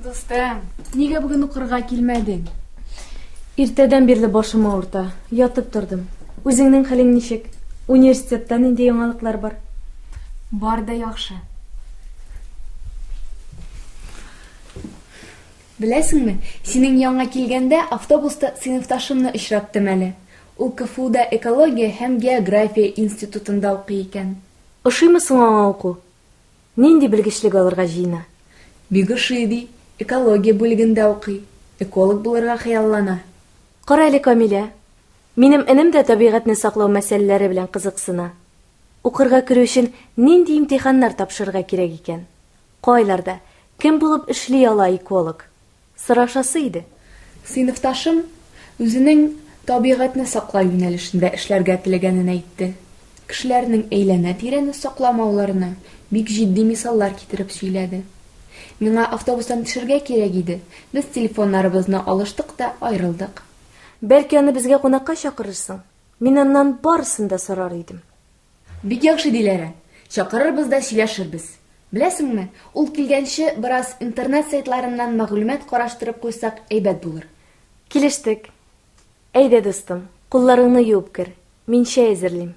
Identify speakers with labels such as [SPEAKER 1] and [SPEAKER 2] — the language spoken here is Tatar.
[SPEAKER 1] Дустым, нигә бүген укырга килмәдең?
[SPEAKER 2] Иртәдән бирле башым авырта, ятып тордым. Үзеңнең хәлең ничек? Университетта нинди яңалыклар бар?
[SPEAKER 1] Бар да яхшы. Беләсеңме, синең янга килгәндә автобуста сыйныфташымны очраттым әле. Ул КФУда экология һәм география институтында укый икән.
[SPEAKER 2] Ошыймы соң аңа уку? Нинди белгечлек алырга җыена?
[SPEAKER 1] Бик ошый, ди. Экология бүлегендә укый. Эколог булырга хыяллана.
[SPEAKER 2] Кара әле, Камилә, минем энем дә табигатьне саклау мәсьәләләре белән кызыксына. Укырга керү өчен нинди имтиханнар тапшырырга кирәк икән? Кайларда, кем булып эшли ала эколог? Сорашасы иде.
[SPEAKER 1] Сыйныфташым үзенең табигатьне саклау юнәлешендә эшләргә теләгәнен әйтте. Кешеләрнең әйләнә-тирәне сакламауларына бик җитди мисаллар китереп сөйләде. Миңа автобустан төшергә кирәк иде, без телефоннарыбызны алыштык та аерылдык.
[SPEAKER 2] Бәлки аны безгә кунакка чакырырсың? Мин аннан барысын да сорар идем.
[SPEAKER 1] Бик яхшы, Диләрә. Чакырырбыз да сөйләшербез. Беләсеңме, ул килгәнче бераз интернет сайтларыннан мәгълүмат караштырып куйсак әйбәт булыр.
[SPEAKER 2] Килештек. Әйдә, дустым, кулларыңны юып кер. Мин чәй әзерлим.